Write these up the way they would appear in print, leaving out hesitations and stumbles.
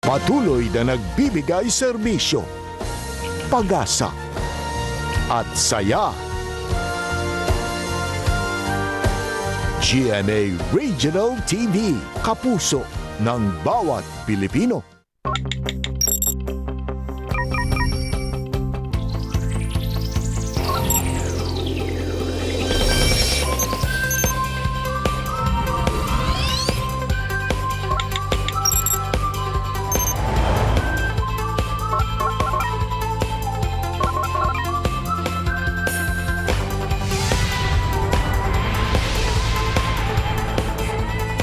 Patuloy na nagbibigay serbisyo, pag-asa at saya. GMA Regional TV, kapuso ng bawat Pilipino.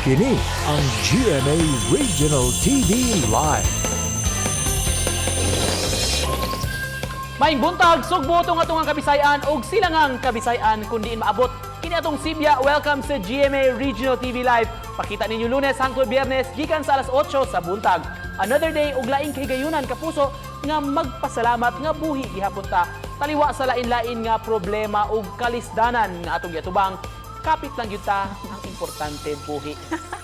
Kini ang GMA Regional TV Live. Maayong buntag, sugbo tong atong ang Kabisayan og silangang Kabisayan kun diin maabot. Kini atong Sibya, welcome sa GMA Regional TV Live. Pakita ninyo Lunes hangtod Biyernes gikan sa alas 8 sa buntag. Another day og laing kahigayunan, kapuso, nga magpasalamat nga buhi gihapon ta. Taliwa sa lain-lain nga problema ug kalisdanan nga atong giatubang, kapit lang gyud ta, ang importante buhi.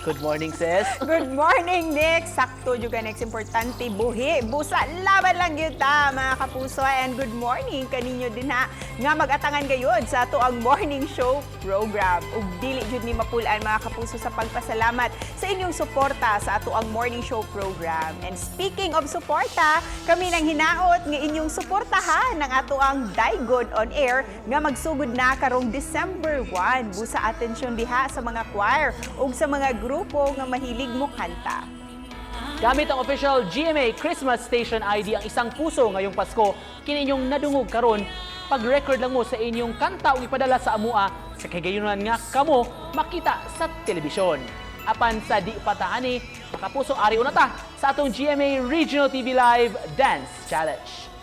Good morning, sis. Good morning, Nick! Sakto juga, next importante, buhi. Busa, laban lang yun ta, mga kapuso. And good morning kaninyo din ha, nga mag-atangan gayon sa ato ang morning show program. Ug dili jud ni mapulaan, mga kapuso, sa pagpasalamat sa inyong suporta sa ato ang morning show program. And speaking of suporta, kami nang hinaot nga inyong suportahan ang ato ang Daigod on Air nga magsugod na karong December 1. Busa atensyon diha sa mga choir ug sa mga grupo nga mahilig mo kanta. Gamit ang official GMA Christmas Station ID, ang isang puso ngayong Pasko, kini inyong nadungog karon, pag-record lang mo sa inyong kanta ug ipadala sa amua sa kahigayunan nga kamo makita sa telebisyon. Apan sa di pataani, makapuso, ari una ta sa atong GMA Regional TV Live Dance Challenge.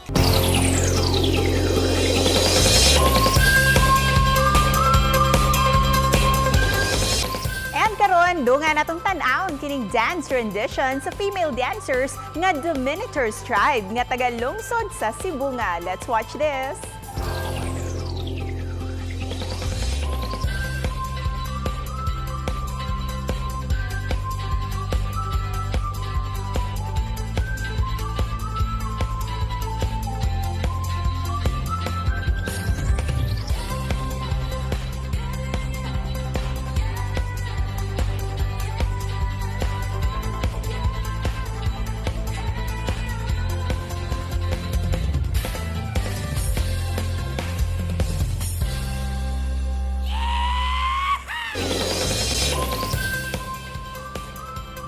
And karon dungan natong tan-awon kining dance rendition sa female dancers nga Dominators Tribe nga taga lungsod sa Sibonga. Let's watch this.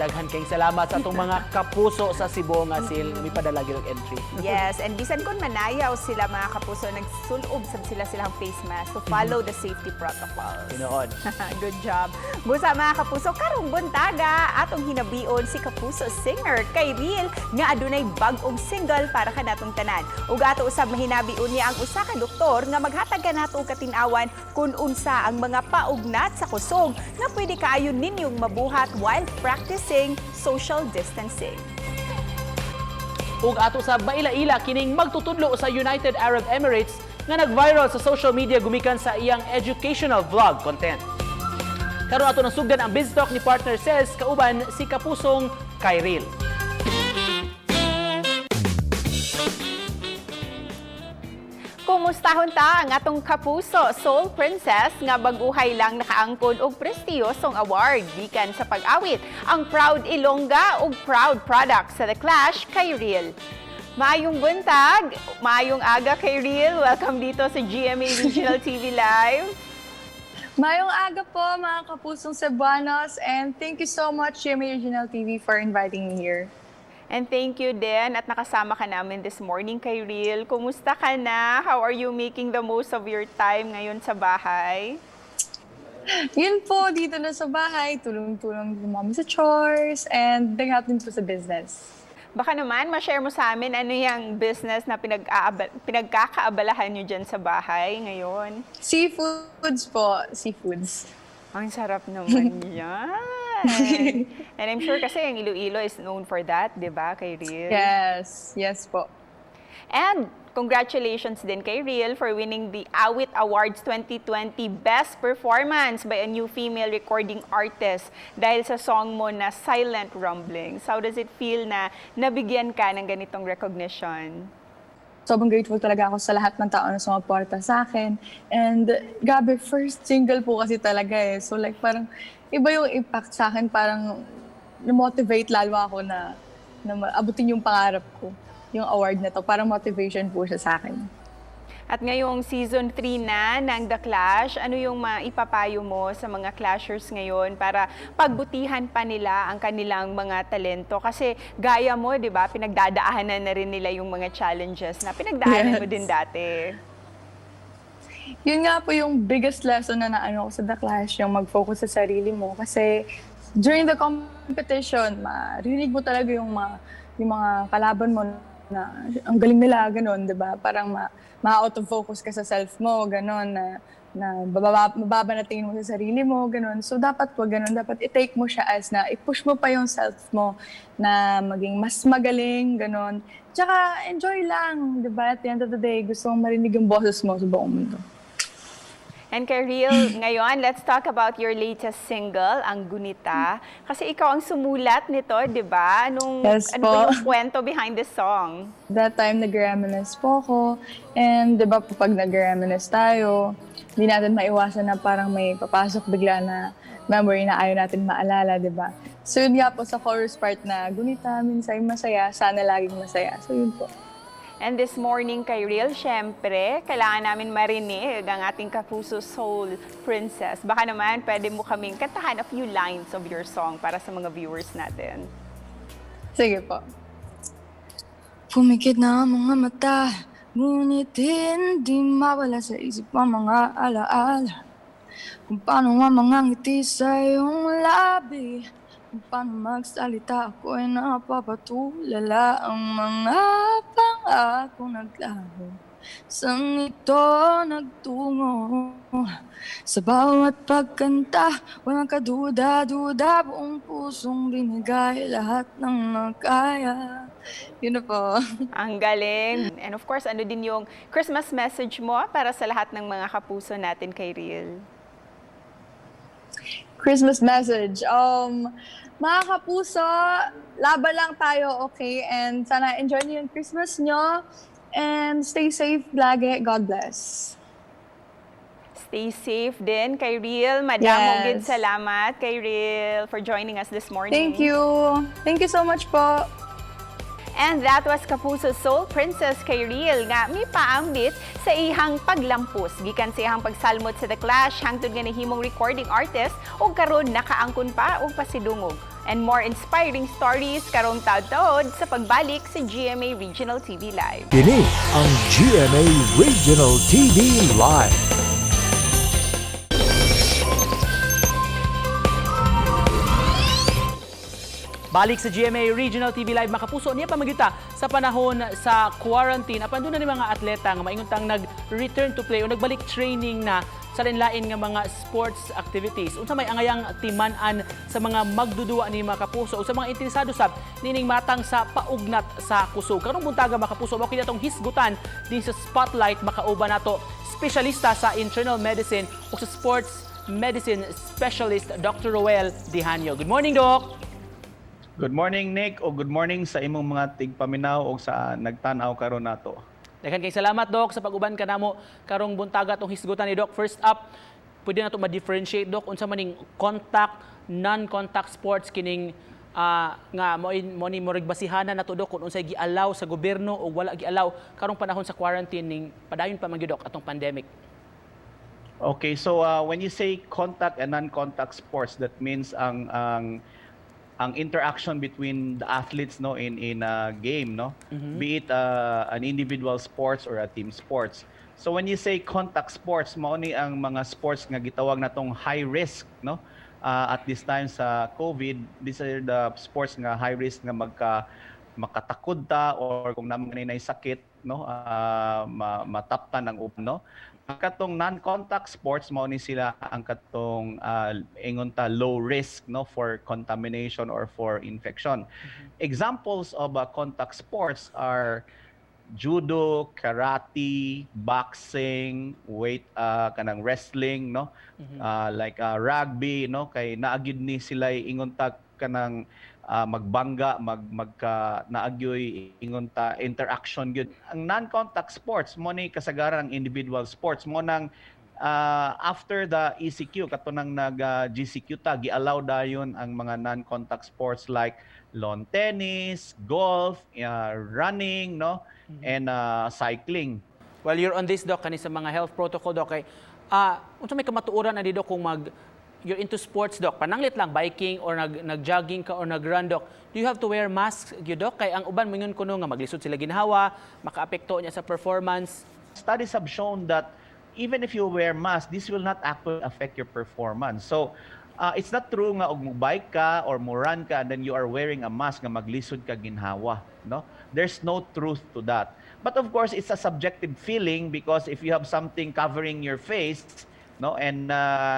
Daghan kayong salamat sa atong mga kapuso sa Cebu nga sil nga mipadala gyud og entry. Yes, and bisan kung manayaw sila, mga kapuso, nagsulob sab sila silang face mask to follow the safety protocols. Tinuod. Good job. Busa, mga kapuso, karong buntaga atong hinabion si kapuso singer Kyril nga adunay bag-ong single para kanatong tanan. Ug ato usab mahinabion niya ang usa ka doktor nga maghatag kanato og katin-awan kung unsa ang mga paugnat sa kusog nga pwede kaayo ninyong mabuhat while practicing social distancing. Ug ato sa maila-ila kining magtutudlo sa United Arab Emirates nga nag-viral sa social media gumikan sa iyang educational vlog content. Karon ato nasugdan ang Biz Talk ni partner says kauban si kapusong Kyril. Kumustahon ta ang atong kapuso Soul Princess nga baguhay lang nakaangkon og prestiyosong award gikan sa pag-awit ang Proud Ilongga ug Proud Product sa The Clash, Kyril. Maayong buntag, maayong aga, Kyril. Welcome dito sa GMA Regional TV Live. Maayong aga po, mga kapusong Cebuanos, and thank you so much, GMA Regional TV, for inviting me here. And thank you din at nakasama ka namin this morning, Kyril. Kumusta ka na? How are you making the most of your time ngayon sa bahay? Yun po, dito na sa bahay, tulong-tulong din mami sa chores and nag-help din po sa business. Baka naman, ma-share mo sa amin ano yung business na pinagkakaabalahan nyo dyan sa bahay ngayon. Seafoods po, seafoods. Ang sarap naman yan. And I'm sure kasi ang Iloilo is known for that, di ba, Kyril? Yes po. And Congratulations din kay Riel for winning the Awit Awards 2020 Best Performance by a New Female Recording Artist dahil sa song mo na Silent Rumblings. How does it feel na nabigyan ka ng ganitong recognition? Sobrang grateful talaga ako sa lahat ng tao na sumuporta sa akin. And grabe, first single po kasi talaga eh. So like parang iba yung impact sa akin. Parang na-motivate lalo ako na abutin yung pangarap ko, yung award na to. Parang motivation po siya sa akin. At ngayong season 3 na ng The Clash, ano yung maipapayo mo sa mga Clashers ngayon para pagbutihan pa nila ang kanilang mga talento? Kasi gaya mo, di ba, pinagdadaanan na rin nila yung mga challenges na pinagdaanan mo din dati. Yun nga po yung biggest lesson na naano ko sa The Clash, yung mag-focus sa sarili mo. Kasi during the competition, marinig mo talaga yung mga kalaban mo na ang galing nila, ganun, di ba? Parang ma-out of focus ka sa self mo, ganun, na bababa, mababa na tingin mo sa sarili mo, ganun. So, dapat wag ganun. Dapat i-take mo siya as na i-push mo pa yung self mo na maging mas magaling, ganun. Tsaka, enjoy lang, di ba? At the end of the day, gusto mong marinig yung boses mo sa buong mundo. And kay Riel, ngayon, let's talk about your latest single, Ang Gunita. Kasi ikaw ang sumulat nito, di ba? Yes Ano ba po. yung kwento behind this song? That time, nag-reminisce po ako. And di ba, pag nag-reminisce tayo, hindi natin maiwasan na parang may papasok bigla na memory na ayaw natin maalala, di ba? So yun nga po sa chorus part na, "Gunita, minsay masaya, sana laging masaya." So yun po. And this morning kay Riel, syempre, kailangan namin marinig ang ating Kapuso Soul Princess. Baka naman pwede mo kaming kantahan a few lines of your song para sa mga viewers natin. Sige po. Pumikit na ang mga mata, ngunit hindi mawala sa isip ang mga alaala, kung paano ang mga ngiti sa iyong labi, kung paano magsalita ako'y napapatulala. Ang mga pangako naglaho, saan ito nagtungo? Sa bawat pagkanta, walang kaduda-duda, buong pusong binigay lahat ng nakaya. Yun na po. Ang galing. And of course, ano din yung Christmas message mo para sa lahat ng mga kapuso natin kay Riel? Christmas message. Mga kapuso, laban lang tayo, okay? And sana enjoy niyo yung Christmas nyo. And stay safe lagi. God bless. Stay safe din kay Riel. Madamo gid salamat kay Riel for joining us this morning. Thank you. Thank you so much po. And that was Kapuso Soul Princess kay Riel nga mipaambit sa ihang paglampos gikan sa ihang pagsalmot sa The Clash hangtod nga nahimong recording artist ug karon nakaangkon pa og pasidungog. And more inspiring stories karong taud-taud sa pagbalik sa GMA Regional TV Live. Kini ang GMA Regional TV Live. Balik sa GMA Regional TV Live, makapuso, niya pa magyuta sa panahon sa quarantine. Apan duna ni mga atleta nga maingon tang nag-return to play o nagbalik training na sa lain nga mga sports activities. Unsa may angayang timan-an sa mga magduduwa ni mga kapuso o sa mga interesado sab nining matang sa paugnat sa kusog? Karong buntaga, mga kapuso, mao kini atong hisgutan din sa Spotlight, makauban nato espesyalista sa internal medicine o sa sports medicine specialist Dr. Roel Dihanyo. Good morning, Doc. Good morning, Nick, o good morning sa imong mga tigpaminaw o sa nagtan-aw karon nato. Daghan kay salamat, Doc, sa pag-uban kanamo karong buntaga atong hisgutan ni Doc. First up, pwede nato ma-differentiate, Doc, unsa maning contact, non-contact sports kining nga mo ni morig basihanan nato, Doc, kung unsay gialaw sa gobyerno o wala gialaw karong panahon sa quarantine ning padayon pa man gyud, Doc, atong pandemic? Okay, so when you say contact and non-contact sports, that means ang interaction between the athletes, no, in a game, no, be it an individual sports or a team sports. So when you say contact sports, mao ni ang mga sports nga gitawag natong high risk, no, at this time sa COVID. These are the sports nga high risk nga magka makatakod ta or kung naa man sakit, no, mataptan ang uban, no. Ang katong non-contact sports, mao ni sila ang katong ingon ta low risk, no, for contamination or for infection. Examples of contact sports are Judo, karate, boxing, weight kanang wrestling, no? Like rugby, no? Kay naa gyud ni sila ingon ta kanang magbangga, magka naa gyoy ingon ta interaction gyud. Ang non-contact sports mo ni kasagaran ang individual sports mo nang after the ECQ, kato nang nag GCQ ta, gi-allow dayon ang mga non-contact sports like lawn tennis, golf, running, no? And cycling. While you're on this, Doc, kani sa mga health protocol, Doc, kay unsa may kamatuoran na dito kung mag you're into sports, Doc, pananglit lang biking or nag-jogging ka or nag-run, Doc, do you have to wear masks gyud, Doc? Kay ang uban moingon kuno nga maglisod sila ginhawa, makaapekto niya sa performance. Studies have shown that even if you wear mask, this will not actually affect your performance. So, it's not true nga og mo bike ka or mo run ka and then you are wearing a mask nga maglisod ka ginhawa, no? There's no truth to that. But of course, it's a subjective feeling because if you have something covering your face, no, and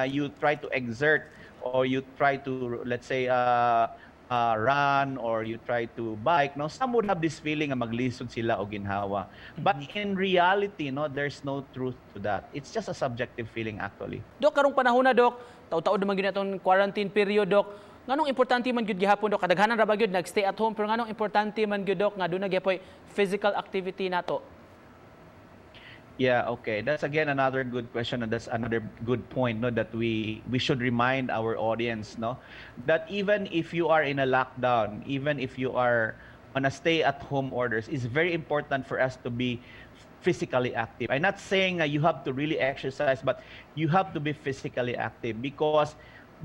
you try to exert or you try to, let's say, run or you try to bike, no, some would have this feeling nga maglisod sila og ginhawa. But in reality, no, there's no truth to that. It's just a subjective feeling, actually. Dok, karong panahon na, Dok, taud-taud naman gyud atong quarantine period, Dok. Nganong importante man gyud gihapon, Dok? Kadaghanan ra ba gyud nag-stay at home, pero nganong importante man gyud, Dok, nga duna gyapoy physical activity nato? Yeah, okay. That's again another good question and that's another good point, no, that we should remind our audience, no, that even if you are in a lockdown, even if you are on a stay at home orders, it's very important for us to be physically active. I'm not saying you have to really exercise, but you have to be physically active because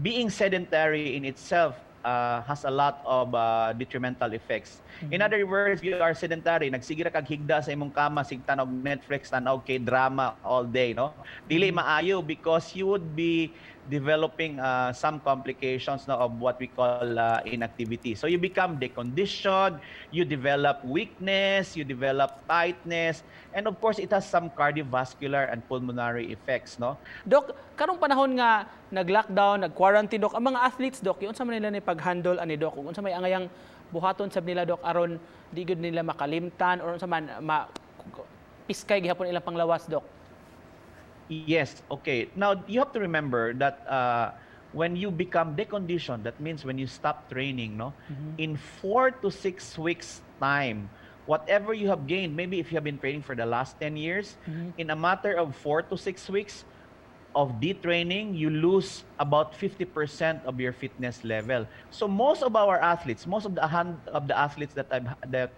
being sedentary in itself has a lot of detrimental effects. In other words, you are sedentary, nagsige ra kag higda sa imong kama, sige tan-aw Netflix, tan-aw K-drama all day, no? Dili maayo because you would be developing some complications, no, of what we call inactivity. So you become deconditioned, you develop weakness, you develop tightness, and of course it has some cardiovascular and pulmonary effects, no? Dok, karong panahon nga nag-lockdown, nag-quarantine, Dok, ang mga athletes, Dok, unsa man nila ni pag-handle ani, Dok? Ug unsa may angayang buhaton sab nila, Dok, aron di gyud nila makalimtan or unsa man ma piskay gihapon ilang panglawas, Dok? Yes, okay. Now, you have to remember that when you become deconditioned, that means when you stop training, no? In 4 to 6 weeks' time, whatever you have gained, maybe if you have been training for the last 10 years, in a matter of 4 to 6 weeks of detraining, you lose about 50% of your fitness level. So most of our athletes, most of the athletes that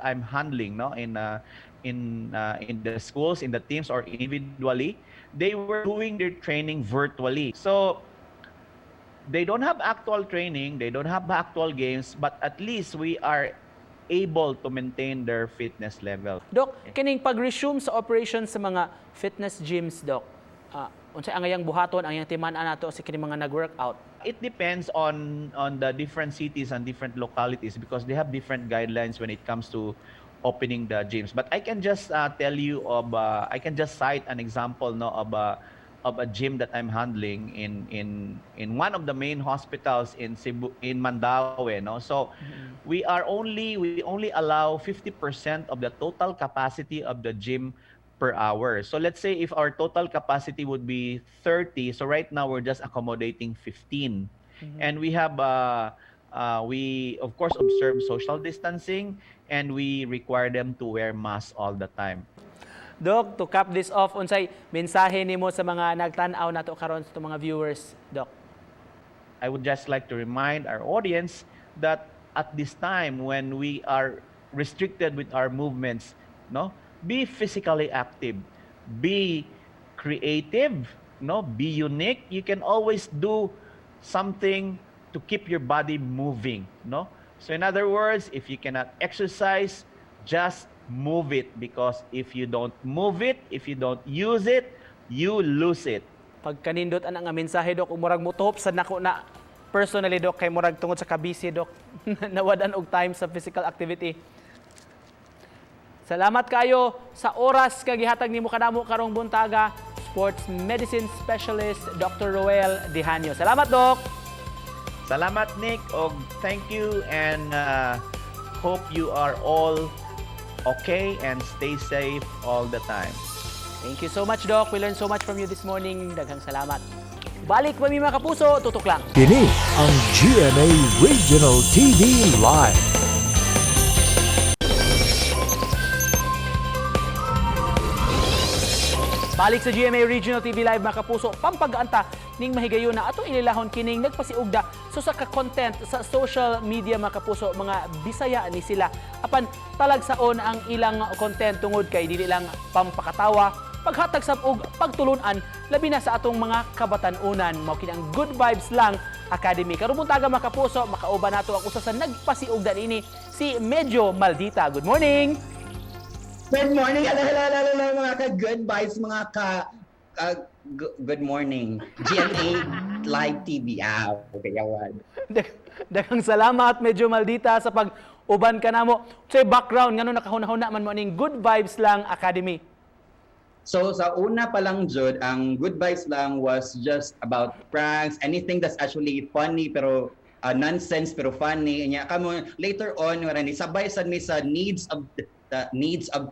I'm handling, no, in the schools, in the teams, or individually, they were doing their training virtually. So they don't have actual training, they don't have actual games, but at least we are able to maintain their fitness level. Dok, kining pag-resume sa operations sa mga fitness gyms, Dok, unsay angayang buhaton, angayang timan-an nato sa kining mga nag-workout? It depends on the different cities and different localities because they have different guidelines when it comes to opening the gyms. But I can just cite an example, no, of a gym that I'm handling in one of the main hospitals in Cebu, in Mandaue, no. So we only allow 50% of the total capacity of the gym per hour. So let's say if our total capacity would be 30, so right now we're just accommodating 15. And we of course observe social distancing and we require them to wear masks all the time. Dok, to cap this off, unsay mensahe nimo sa mga nagtan-aw nato karon sa atong mga viewers, Dok? I would just like to remind our audience that at this time when we are restricted with our movements, no, be physically active, be creative, no, be unique. You can always do something to keep your body moving, no? So in other words, if you cannot exercise, just move it, because if you don't move it, if you don't use it, you lose it. Pagkanindot ana nga mensahe, Dok, ug murag motuhop sad nako na personally, Dok, kay murag tungod sa kabisi, Dok, nawad-an og time sa physical activity. Salamat kayo sa oras nga gihatag nimo kanamo karong buntaga, Sports Medicine Specialist Dr. Roel Dihanyo. Salamat, Dok. Salamat, Nick, og thank you, and hope you are all okay and stay safe all the time. Thank you so much, Doc. We learned so much from you this morning. Daghang salamat. Balik pa mi, mga kapuso, tutok lang. Kini ang GMA Regional TV Live. Balik sa GMA Regional TV Live, mga kapuso, pampag-anta ning mahigayon na atong ililahon kining nagpasiugda so sa ka-content sa social media, mga kapuso, mga Bisaya ni sila. Apan talagsaon ang ilang content tungod kay dili lang pampakatawa, paghatag sab og pagtulunan labi na sa atong mga kabatan-unan. Mao kini ang Good Vibes Lang Academy. Karong buntaga, mga kapuso, makauban nato ang usa sa nagpasiugda niini, si Medyo Maldita. Good morning. Good morning! Hello, hello, hello, hello, mga ka-good vibes, mga ka... good morning. GMA Live TV. Ah, okay, yawan. Daghang salamat, Medyo Maldita, sa pag-uban ka namo. Sa background, ngano nakahuna-huna man mo aning Good Vibes Lang Academy? So, sa una pa lang, Jud, ang Good Vibes Lang was just about pranks, anything that's actually funny, pero nonsense, pero funny. Nya, kamo, later on, wala ni sabay sad mi sa needs of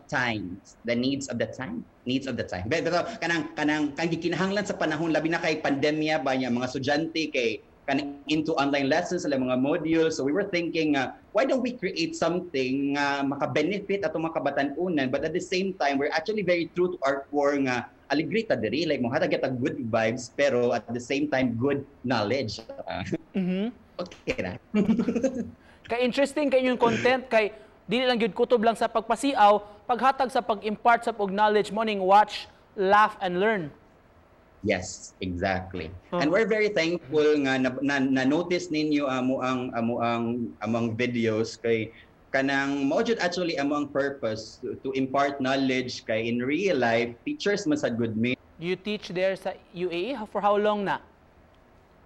times. The needs of the time? Needs of the time. Pero kanang kanang kang gikinahanglan sa panahon, labi na kay pandemya ba niya, mga estudyante kay kanang into online lessons sila, mga modules. So we were thinking, why don't we create something nga maka-benefit atong mga kabatan-unan, but at the same time we're actually very true to our core nga aligre ta diri, like mohatag a good vibes pero at the same time good knowledge. Okay ra. Kay interesting kay inyong content kay dili lang gyud kutob lang sa pagpasiaw, paghatag sa pag-impart sa og knowledge, morning watch, laugh and learn. Yes, exactly. And we're very thankful nga na notice ninyo amo ang videos kay kanang mao jud actually amo ang purpose to impart knowledge kay in real life teachers man sad gud mi. You teach there sa UAE for how long na?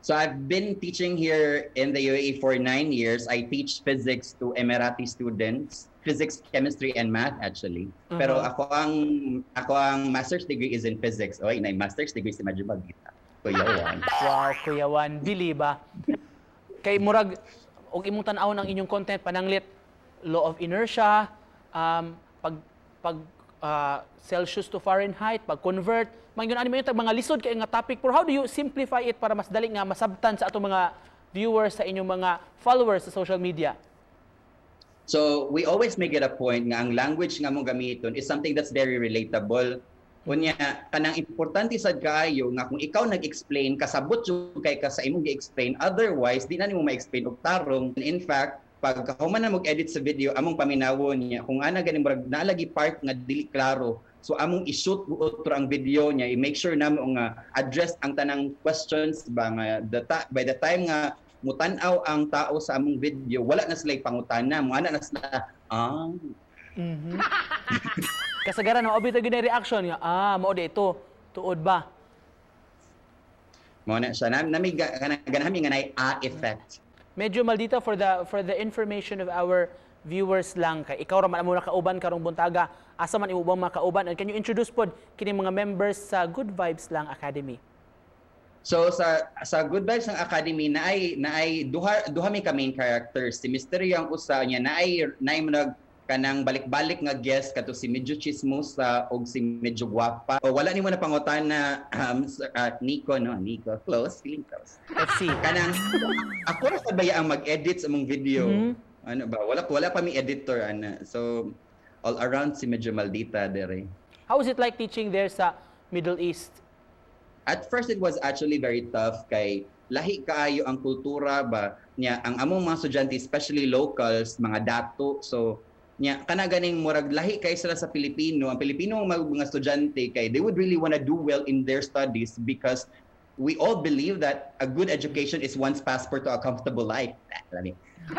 So I've been teaching here in the UAE for 9 years. I teach physics to Emirati students, physics, chemistry, and math actually. Pero ako ang master's degree is in physics. Oy, na master's degree si Medyo Maldita. Kuya Juan. Wow, Kuya Juan, bili ba? Kay murag og imong tan-awon ang inyong content, pananglit law of inertia, pag pag Celsius to Fahrenheit, pag convert, mga yun, ano yung mga lisod kay nga topic. Pero how do you simplify it para mas dali nga masabtan sa atong mga viewers, sa inyong mga followers sa social media? So we always make it a point nga ang language nga mong gamiton is something that's very relatable. Unya, kanang importante sad kaayo nga kung ikaw nag-explain, kasabot jud kay ka sa imong gi-explain. Otherwise, di na nimo ma-explain og tarong. In fact, pag human na mag-edit sa video, among paminawon niya kung ana gani murag naalagi part nga dili klaro. So among i-shoot utro ang video niya, i-make sure namo nga address ang tanang questions ba nga by the time nga mutan-aw ang tao sa among video, wala na sila pangutana, mo ana na sila, "Ah." Kasagaran mao bitaw gyud reaction nga, "Ah, mao di ito, tuod ba?" Mo na siya na nami kanang ganahan mi nga naay "ah" effect. Medyo Maldita, for the information of our viewers lang, kay ikaw ra man amo nakauban karong buntaga, asa man imo bang makauban, and can you introduce pod kini mga members sa Good Vibes Lang Academy? So sa Good Vibes ng Academy naay duha duha mi ka main characters. Si Misteryo ang usa niya, naay nag kanang balik-balik nga guest kato si Medyo Chismosa og si Medyo Guwapa. O wala nimo na pangutana, Nico, no? Nico, close, feeling close. Let's see. Kanang ako ra sa baya ang mag-edit sa among video. Ano ba? Wala pa mi editor ana. So all around si Medyo Maldita dere. How is it like teaching there sa Middle East? At first it was actually very tough kay lahi kaayo ang kultura ba niya. Ang among mga estudyante, especially locals, mga dato, so niya kana ganing murag lahi kay sila sa Pilipino. Ang Pilipino mga estudyante kay they would really want to do well in their studies because we all believe that a good education is one's passport to a comfortable life. Ah, lami.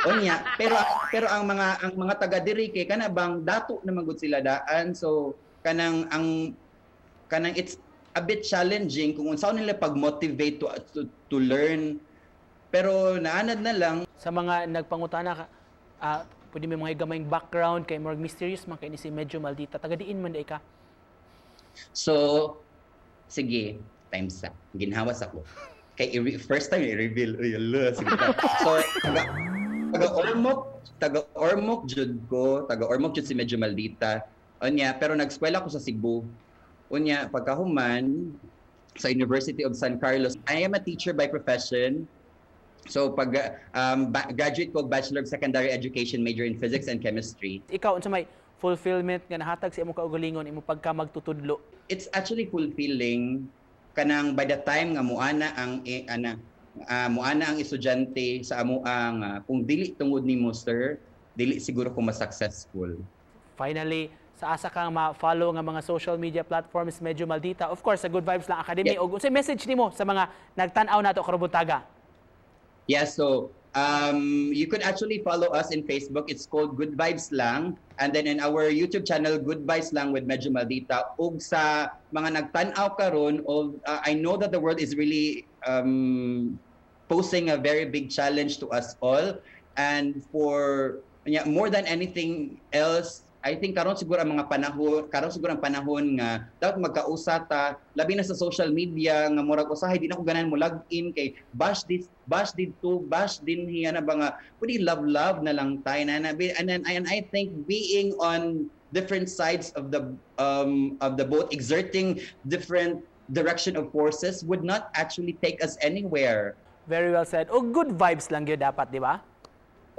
Unya, pero ang mga taga diri kay kana bang dato na man gud sila daan, so kanang ang kanang it's a bit challenging kung unsaon nila pag-motivate to learn, pero naanad na lang. Sa mga nagpangutana, pwede may mga gamayng background kay murag mysterious man kay ni si Medyo Maldita. Taga diin man diay ka? So sige, times sa ginhawas ako kay first time i-reveal. Uy, ala, sige pa. So taga, Taga Ormoc, taga Ormoc jud ko, taga Ormoc jud si Medyo Maldita. Unya, pero nag-eskwela ko sa Cebu. Unya, pagkahuman sa University of San Carlos. I am a teacher by profession. So pag graduate ko Bachelor of Secondary Education, major in Physics and Chemistry. Ikaw, unsa may fulfillment nga nahatag sa imong kaugalingon imong pagka magtutudlo? It's actually fulfilling kanang by the time nga muana ang eh, ana muana ang estudyante sa amo ang kung dili tungod nimo, sir, dili siguro ko mas-successful. Finally, sa asa kang ma-follow nga mga social media platforms, Medyo Maldita? Of course, sa Good Vibes Lang Academy. Og unsay message nimo sa mga nagtan-aw nato karong buntaga? Yeah, so you could actually follow us in Facebook. It's called Good Vibes Lang. And then in our YouTube channel, Good Vibes Lang with Medyo Maldita. Ug sa mga nagtan-aw karon, I know that the world is really posing a very big challenge to us all. And for, yeah, more than anything else, I think karon siguro ang panahon nga dapat magkausa ta, labi na sa social media nga murag usahay di na ko ganahan mo log in kay bash this, bash didto, bash dinhi na ba nga pwede love love na lang tayo na, and I think being on different sides of the boat, exerting different direction of forces, would not actually take us anywhere. Very well said. O good vibes lang gyud dapat, di ba?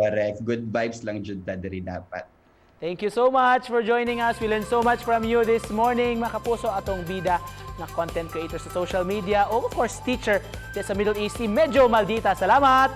Correct, good vibes lang jud ta diri dapat. Thank you so much for joining us. We learned so much from you this morning. Mga kapuso, atong bida na content creator sa social media o of course teacher sa Middle East, si Medyo Maldita. Salamat!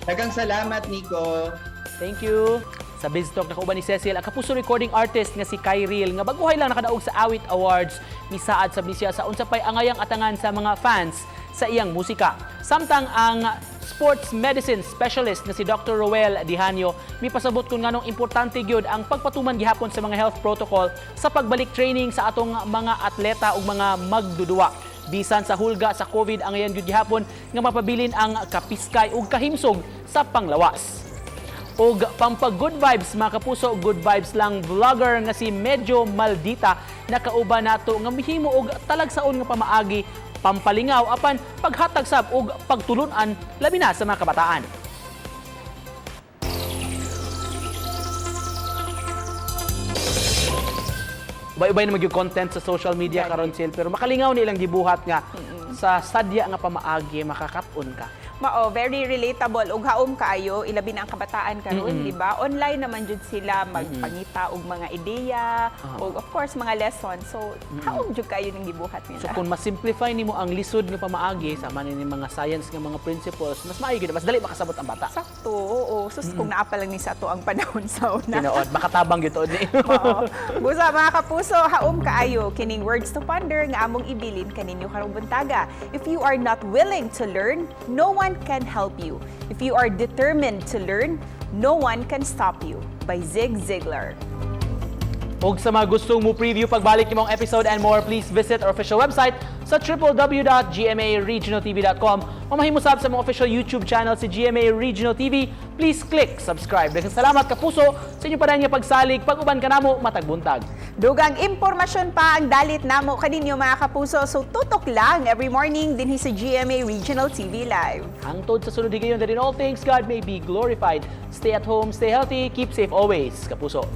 Daghang salamat, Nico. Thank you. Sa Biz Talk, nakauban ni Cecil, ang kapuso recording artist nga si Kyril nga baguhay lang nakadaog sa Awit Awards. Misaad sab ni siya sa unsa pay angayang atangan sa mga fans sa iyang musika. Samtang ang sports medicine specialist nga si Dr. Roel Dihanyo mipasabot kung nganong importante gyud ang pagpatuman gihapon sa mga health protocol sa pagbalik training sa atong mga atleta ug mga magdudua. Bisan sa hulga sa COVID, angayan gyud gihapon nga mapabilin ang kapiskay ug kahimsog sa panglawas. Og pampag good vibes, mga kapuso, Good Vibes Lang vlogger nga si Medyo Maldita nakauban nato nga mihimo og talagsaon nga pamaagi pampalingaw apan paghatag sab og pagtulunan, labi na sa mga kabataan. Ubay-ubay na magyud content sa social media karon sil, pero makalingaw ni ilang gibuhat nga sa sadya nga pamaagi makakat-on ka. Mao, very relatable ug haom kaayo, ilabi na ang kabataan karon, di ba? Online naman jud sila magpangita og mga ideya ug of course mga lessons. So, haom jud kaayo ning gibuhat nila. So kung ma-simplify nimo ang lisod nga pamaagi sama ni mga science nga mga principles, mas maayo gyud, mas dali makasabot ang bata. Sakto, oo. Sus, kung naa pa lang ni sa ato ang panahon sa una. Tinuod, makatabang gyud tuod ni. Oo. Busa, mga kapuso, haom kaayo kining words to ponder nga among ibilin kaninyo karong buntaga. If you are not willing to learn, no one can help you. If you are determined to learn, no one can stop you. By Zig Ziglar. Og sa mga gustong mo preview pagbalik nimong episode and more, please visit our official website sa www.gmaregionaltv.com o mahimo sab sa mga official YouTube channel si GMA Regional TV. Please click subscribe. Daghang salamat, kapuso, sa inyong padayon nga pagsalig pag-uban kanamo matag buntag. Dugang impormasyon pa ang dalit namo kaninyo, mga kapuso. So tutok lang every morning dinhi sa GMA Regional TV Live. Hangtod sa sunod higayon, that in all things God may be glorified. Stay at home, stay healthy, keep safe always, kapuso.